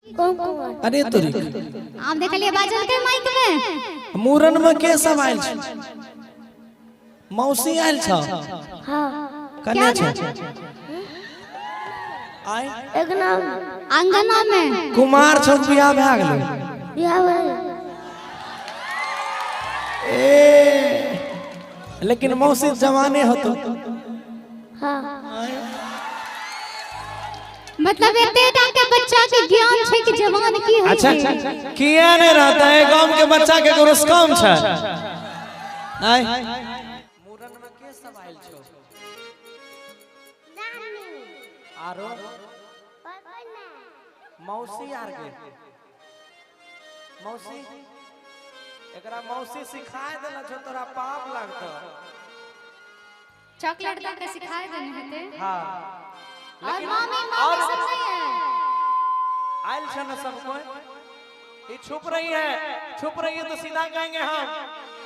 अरे तोरी। आम देखलिए बाजल के माइक में। मूड़न में के सब आयल छै? मौसी आयल छ? हाँ। कन्या छ? आय। एक नाम। अंगना में। कुमार छौ, बियाह भए गेलै? बियाह भेल। ए, लेकिन मौसी जवाने होतो। हाँ। मतलब एते टा के बच्चा के ज्ञान छै कि जवान की होइ अच्छा छै। किया नहीं रहता है? गांव के बच्चा के गुरुस कम छै। आय, मूड़न में के सब आयल छौ? आरो मौसी आर के मौसी, एकरा मौसी सिखाय देला छौ, तोरा पाप लागतो। चॉकलेट दऽ के सिखाय देने हेतै। हाँ। और मामी, मामी सब नहीं है? आयल छ न सब कोई? ये छुप रही है, छुप रही है तो सीधा कहेंगे हम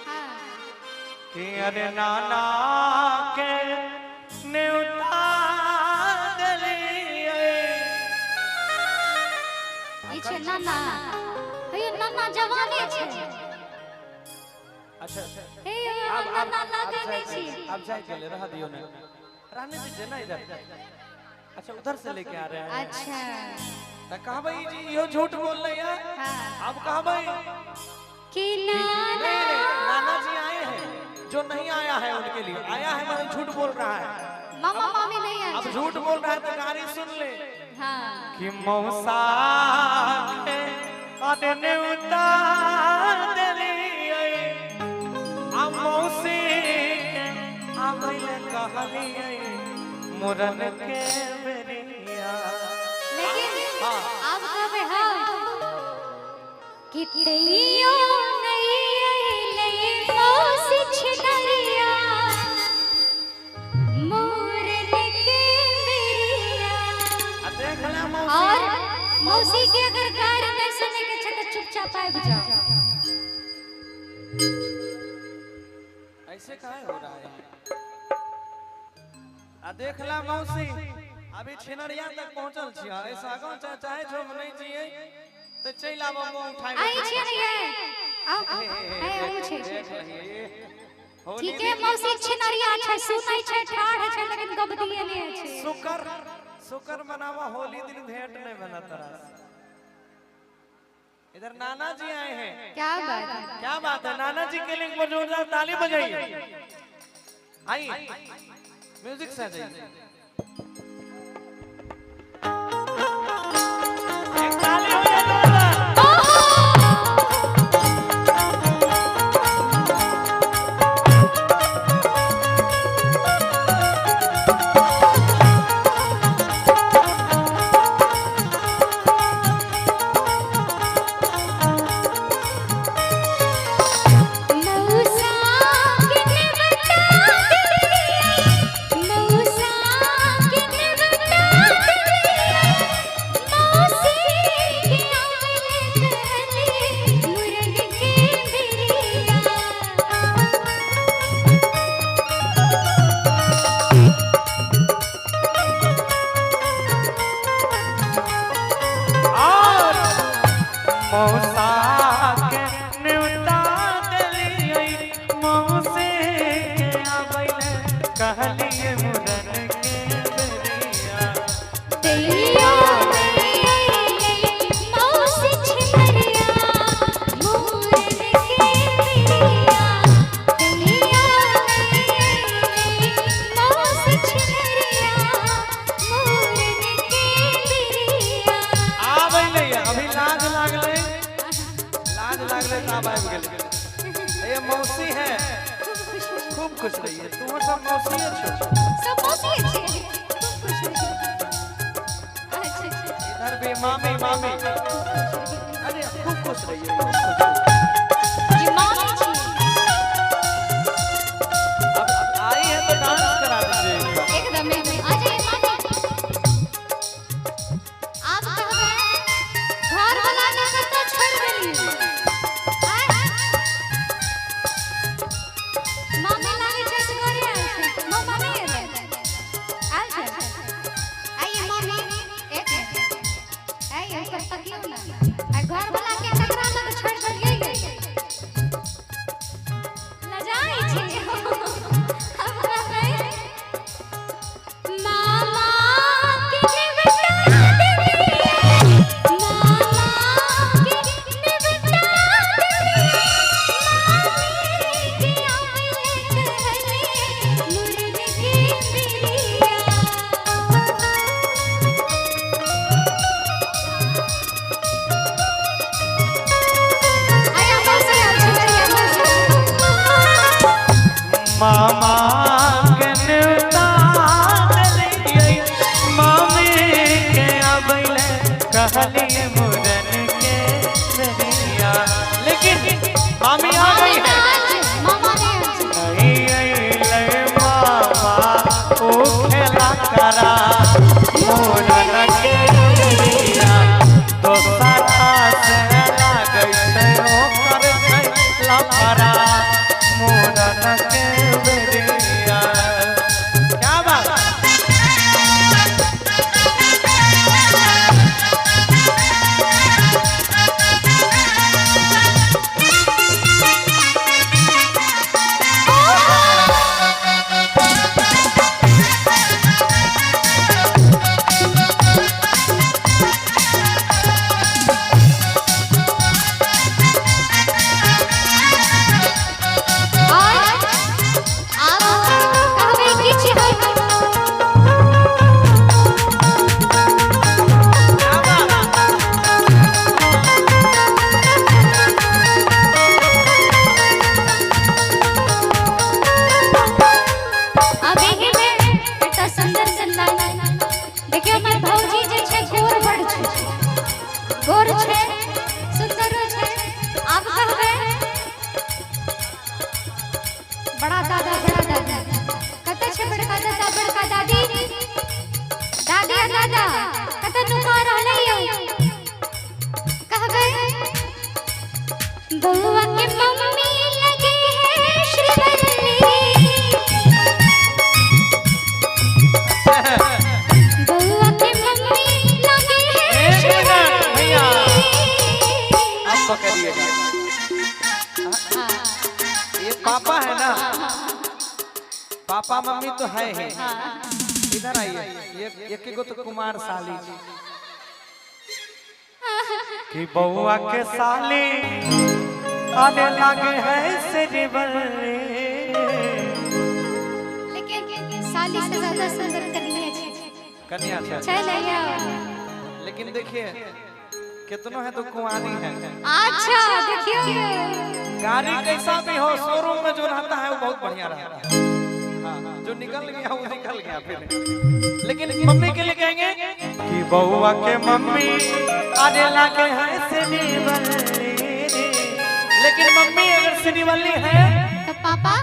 हाँ। कि अरे नाना के न्योता देलिए। ई छै नाना, हे नाना जवाने छै। अच्छा। हे अब अब नाना अब लागे जाए नहि छी। अब जाए के ले रहा दियो ने, रहने दीजिए ना इधर। अच्छा, उधर से लेके आ रहे हैं। अच्छा। तो कहा भाई जी, यो झूठ बोल रही है। हाँ। अब कहा भाई कि नहीं नाना नहीं, नाना जी आए हैं, जो नहीं आया है उनके लिए आया है, मतलब झूठ बोल रहा है। मामा मामी नहीं आए। अब झूठ बोल रहा है तो गाड़ी सुन ले हाँ। कि मौसा के अरे न्योता देलिए आ मौसी के आबैले कहलिए मुरन के बेरिया। लेकिन हाँ। अब कहबै हम कि तैयो नहीं अइलै मौसी छिनरिया मोरन के बेरिया। आ देख ले मौसी। और मौसी के अगर गारि नहीं सुने के छै तऽ चुपचाप आबि जाओ। ऐसे काहे हो रहा है? आ देख ला मौसी, अभी छिनरिया तक पहुंचल छी। ऐसा आगाँ चाहे चाहे जो हम नहीं जिए तो चलि आब, मुंह उठाए। आई छियै ने यै, आउ आइ आउ छै। देख लही। होली। ठीके मौसी छिनरिया छै, सुनै छै, ठाढ़ छै, लेकिन गबदिये नहि छै। शुक्र शुक्र मनावा, होली दिन भेंट नहीं बना तोरा से। इधर नाना जी आए हैं। क्या बात है! क्या बात है! नाना जी के लिए एक बार जोरदार ताली बजाइए। आइए, म्यूजिक से आ जाइए। एक ताली हो जाए जोरदार। मौसा के बता दिलियै, मौसा के बता दिलियै, मौसी के आबैले कहलियै मुरन के बेरिया। और मौसा के न्योता देलियै, मौसी के आबैले कहलियै मुरन के बेरिया। तैयो नहीं अइलै मौसी छिनरिया मोरन के बेरिया। तैयो नहीं अइलै मौसी छिनरिया मोरन के बेरिया। आबै नहीं, अभी लाज लागलै, लाज लागलै तऽ आब आबि गेलै। ये मौसी है। खूब खुश होइ। खूब खुश रहिए। तू सब मौसी छो। सब मौसी छै, खूब खुश होइ। अच्छा। इधर भी मामी, मामी, अरे खूब खुश रहिए, खूब खुश रहिए। ई मामी छी। अब आई है तो डांस करा दीजिए एक बार। एकदम एकदम, आ जाइए मामी। आब कहबै घर वाला के कतऽ छोड़ि देलियै? आँय? मामी लागै छै असगरे आयल छै। मामा नहि एलै? आयल छै? आइए मामी, एक मिनट। आइए, ऊपर तकियो। आ घर वाला के ककरा लग छोड़ देलियै? लजाइ छै। हम कहबै मामा के निवटा देलियै, मामा के निवटा देलियै, मामी के आबैले कहलियै मुरन के बेरिया। आया मौसी आयल छै, बढ़िया मौसी। मामा के न्योता देलियै, मामी के आबैले कहलियै मुरन के बेरिया। लेकिन मामी आ गई है। मामा नहि आयल छै। नहीं अइलै मामा, ओ खेला करा मुरन के बेरिया। दोसरा से लागै छै ओकर छै लफड़ा मुरन के बेरिया। क्या बात? और आब कहबै किछु हम। क्या बात? अब एहि मे एकटा सुन्दर सन लाइन देखियौ। हमर भौजी जे छै गोर बड़ छै, गोर छै, सुन्दरो छै। आब कहबै बड़ा दादा, बड़ा दादा कतऽ छै? बड़का दादा, बड़का दादी, दादी आ दादा कतऽ नुका रहलै यौ? कहबै बउआ के मम्मी लगे है श्रीवल्ली, बउआ के मम्मी लगे है एक मिनट भैया। श्रीवल्ली। आप पकड़िएगा। ये पापा है ना, पापा मम्मी तो है ही। इधर आइए। ये एक गो तो कुमार साली जी कि बउआ के साली आने लागे हैं श्रीवल्ली। लेकिन साली से ज्यादा सुंदर कन्या छै। कन्या छै। छै ने यौ? लेकिन देखिए, कितनो है तो कुंवारी है। अच्छा देखियौ। गाड़ी कैसा भी हो, शोरूम में जो रहता है वो बहुत बढ़िया रहता है। हाँ, जो निकल गया वो निकल गया फिर। लेकिन मम्मी के लिए कहेंगे कि बउआ के मम्मी आने लागे हैं श्रीवल्ली। लेकिन मम्मी अगर श्रीवल्ली है तो पापा?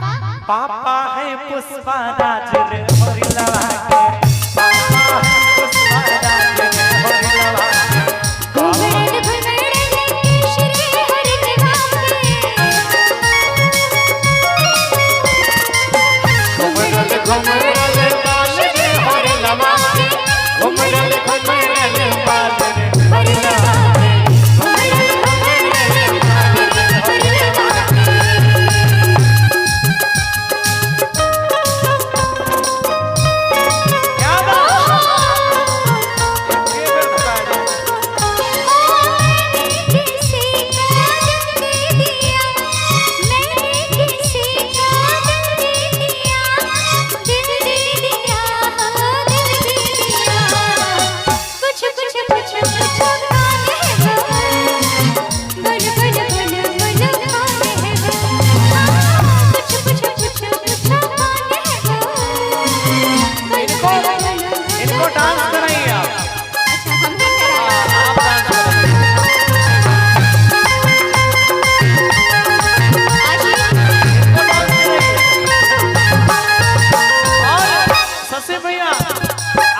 पापा है पुष्पा राज रे होरी लवा के। पापा है पुष्पा राज रे होरी लवा के। घुमड़ल घुमड़ल श्री हरि के। घुमरल घुमरल बाल रे होरी लवा के। घुमरल घुमरल बाल रे होरी लवा के। घुमड़ल घुमड़ल बाल रे हरि लवा के। क्या बात? ये बेर धरा है। मैंने किसी का दिल दे दिया, मैंने किसी का दिल दे दिया, दिल दे दिया, दिल दे दिया। कुछ कुछ कुछ कुछ कौन है वो? बोल बोल बोल बोल कौन है वो? हाँ, कुछ कुछ कुछ कुछ कौन है वो? बोल इनको बोल बोल इनको डांस कराइए आप। अच्छा, हम नहीं कराए। आप डांस कराइए। इनको डांस कराइए। और शशि भैया,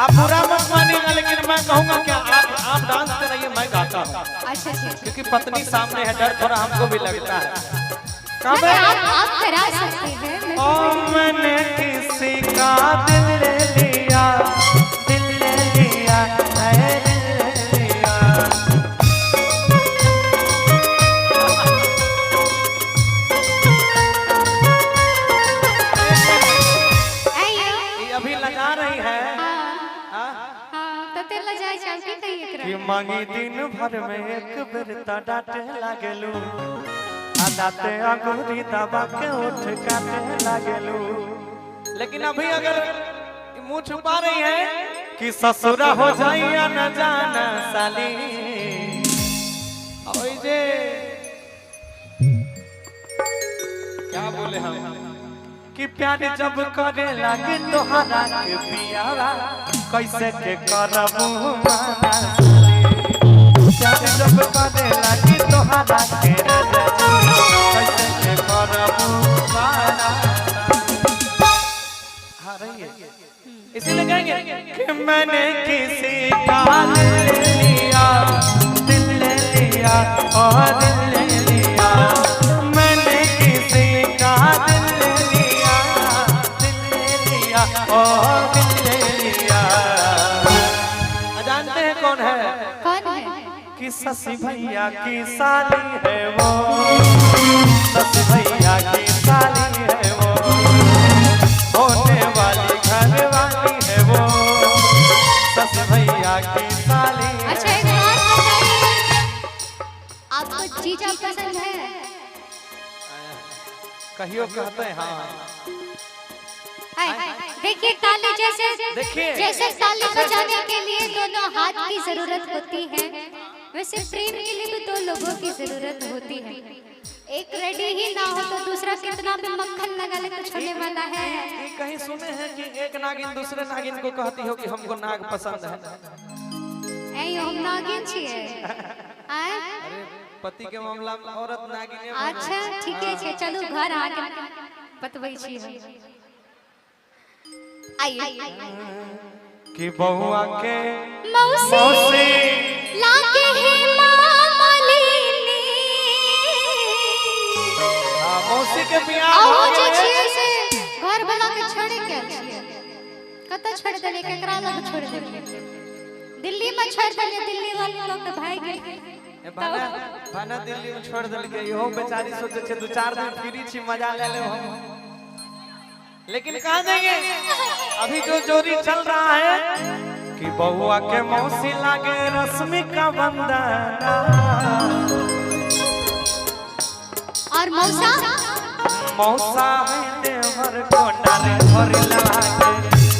आप बुरा मत मानिएगा, लेकिन मैं कहूंगा क्या आप डांस कराइए, मैं गाता हूँ। अच्छा अच्छा। क्योंकि पत्नी सामने है, डर थोड़ा हमको भी लगता है। कब नहीं, आप करा सकते हैं। ओ मैंने किसी का दिल ले लिया, दिल ले लिया है, दिल ले लिया। मांगी दिन भर में एक बेर त डांटे लागेलू, आ दाते अंगूरी दबा के उठ काटे लागेलू। लेकिन अभी अगर मुंह छुपा रही है कि ससुरा हो जाइया न जाना साली, ओई जे क्या बोले हम कि प्यार जब करे लागे तोहरा के पियावा, कैसे के करबू माना साली। प्यार जब करे लागे तोहरा के राजा जी, कैसे के करबू माना साली। हाँ रही है, इसीलिए कहेंगे कि मैंने किसी का दिल ले लिया, दिल ले लिया और दिल ले लिया, मैंने किसी का दिल ले लिया, दिल ले लिया और दिल ले लिया। जानते हैं कौन है? कौन है? कि शशि भैया की साली है वो, शशि भैया की साली है वो, होने वाली घर वाली है वो, शशि भैया की साली है। अच्छा एक बात बताइए, आपको जीजा पसंद है? कहियो कहते हैं हाँ। हाय, देखिए ताली जैसे, देखिए। जैसे ताली बजाने के लिए दोनों हाथ की जरूरत होती है, वैसे प्रेम के लिए भी दो लोगों की जरूरत होती है। एक रेडी ही ना हो तो दूसरा कितना भी मक्खन लगा ले कुछ होने वाला है। ये कहीं सुने हैं कि एक नागिन दूसरे नागिन को कहती हो कि हमको नाग पसंद है। ऐ हम नागिन छियै। आय अरे पति के मामला में औरत नागिन। अच्छा ठीके छै, चलू घर आके बतबै छी हम। आइए कि बउआ के मौसी मौसी लागे हे मामलिनी। हाँ, मौसी के बियाह अहो भऽ जे गेलै। छियै से घर वाला के छोड़ के आयल छियै। कतऽ छोड़ देलियै? केकरा लग छोड़ देलियै? दिल्ली में छोड़ देलियै, दिल्ली वाला लोग तऽ भागि गेलै। ए, भाना भाना दिल्ली में छोड़ देलकै, इहो बेचारी सोचे छै 2-4 दिन फ्री छी, मजा ले लेब हम। लेकिन कहाँ जाएंगे? अभी जो जोरी चल रहा है कि बउआ के मौसी लागे रश्मि का बंदना, और मौसा मौसा है देवर को डारे भर लागे,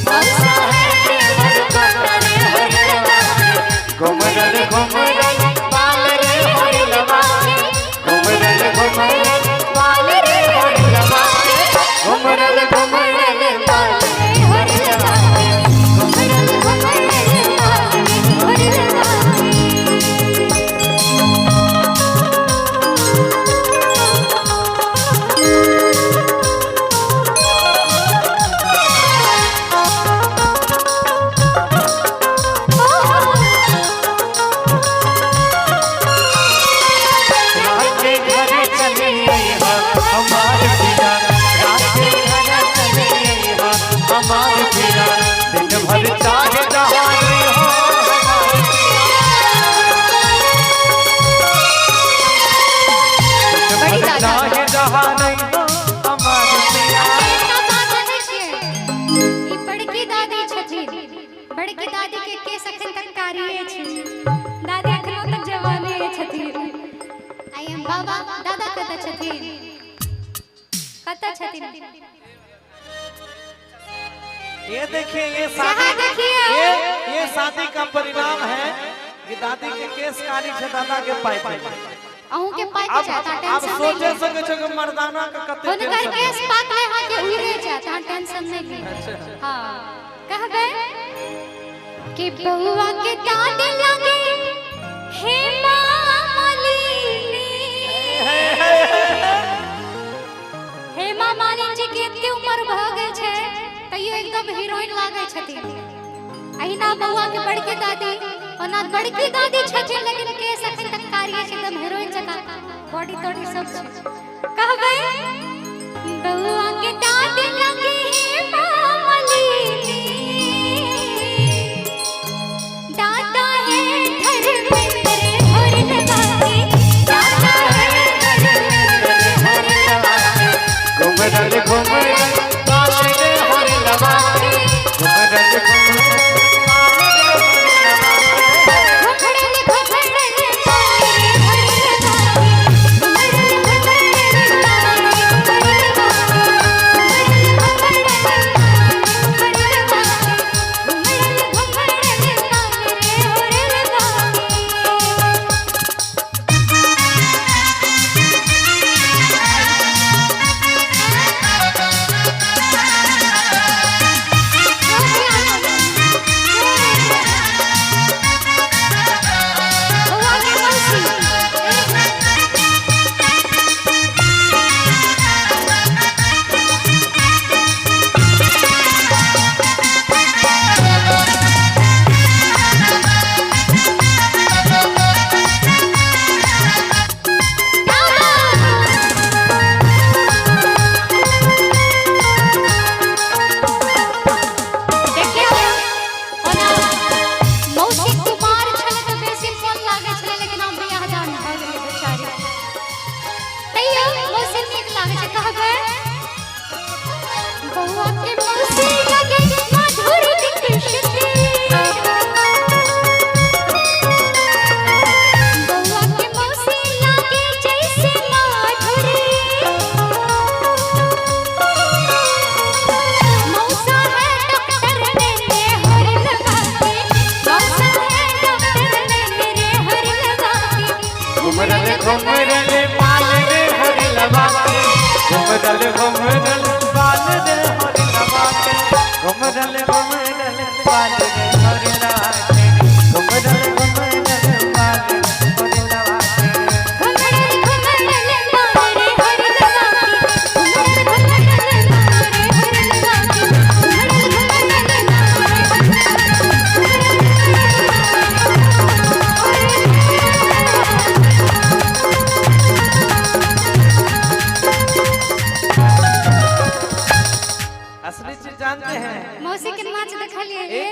मौसा है देवर को डारे हर लागे, घुमरल घुमरल बाल रे हर लवाके, घुमरल घुमरल बाल रे हर लागे, घुमरल घुमरल बाल रे हर लागे, घुमरल घुमरल बाल रे हर लागे। रात के घर चले अइहा हमार पिया, रात के घर चले अइहा हमार पिया, दिन भर चाहे जहानी हो हमार पिया, दिन बड़ी भर दादा। चाहे जहानी हो हमार पिया। एकटा बात जानै छियै? ई बड़की दादी छथिन। बड़की दादी के केस अखन तक कारिये छै। दादी अखनो तक जवाने छथिन। I am बाबा, दादा कतऽ छथिन? कतऽ छथिन? ये देखिए ये यहाँ शादी, देखिए। ये शादी का परिणाम है कि दादी के केस कारी छै, दादा के पाई पाई। अहूँ के पाकि अब जायत, अहाँ अब टेंशन नहि सोचे लिअ। सके छै कि मर्दाना के कते हुनकर टेंशन। केस पाकले अहाँके उड़ि जायत, अहाँ टेंशन नहि लिअ। हाँ कहबै कि बउआ के दादी लागे हे मामलिनी। हेमा मालिनी जी के एते उम्र भऽ गेल छै तैयो एकदम हीरोइन लागै छथिन। अहिना बउआ के बड़की दादी, ओना बड़की दादी छथिन लेकिन केस अखन तक कारिये छै, एकदम हीरोइन जकाँ बॉडी तोडी सब छै। कहबै बउआ के दादी लागे हेमा मालिनी, दादा है धर्मेंद्र हर लगाके, दादा है धर्मेंद्र हर लगाके, घुमरल घुमरल बाल रे हर लवाके, घुमरल घुमरल बाल रे हर लवाके। घुमरल घुमरल बउआ के मौसी लगे माधुर दीक्षित। बउआ के मौसी लगे जैसे माधुरी। मौसा है डॉक्टर मेरे हर लगा के, मौसा है डॉक्टर मेरे हर लगा के। घुमरल घुमरल बाल रे हर लगा के, घुमरल घुमरल बाल रे हर लगा के, घुमरल घुमरल बाल रे हर लगा के, घुमरल घुमरल बाल रे हर लगा के। घुमरल घुमरल बाल रे हर लगा के, घुमरल घुमरल बाल रे हर लगा के, घुमरल घुमरल बाल रे हर असली चीज जानते हैं। मौसी के नाच देखलिए।